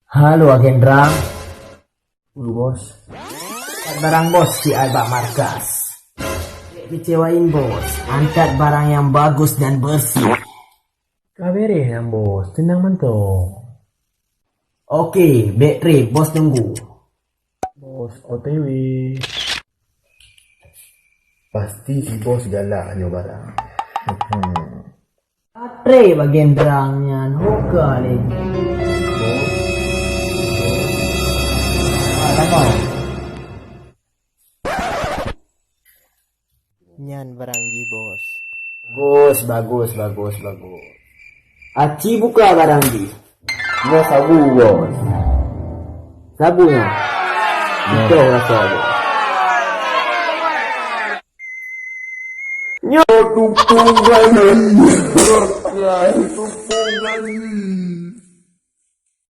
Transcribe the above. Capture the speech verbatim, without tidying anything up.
Halo, Agen Drang. Halo, Bos. Angkat barang Bos siat bak markas. Kecewain Bos, angkat barang yang bagus dan bersih. Ka beres nyan, Bos, teunang mantong. Oke, bèk trép, Bos tunggu. Bos, O T W. Pasti si Bos galak nyoe barang. Hmm. Ka trép Agen Drang nyan, ho ka lé. Nyan barang jih, Bos. Bagus, bagus, bagus, bagus. Aci buka barang jih. Nyoe sabu, Bos. Sabu nyoe. Nyoe. Itu rasa, Bos. Nyoe. Tupung gani. Tupung gani.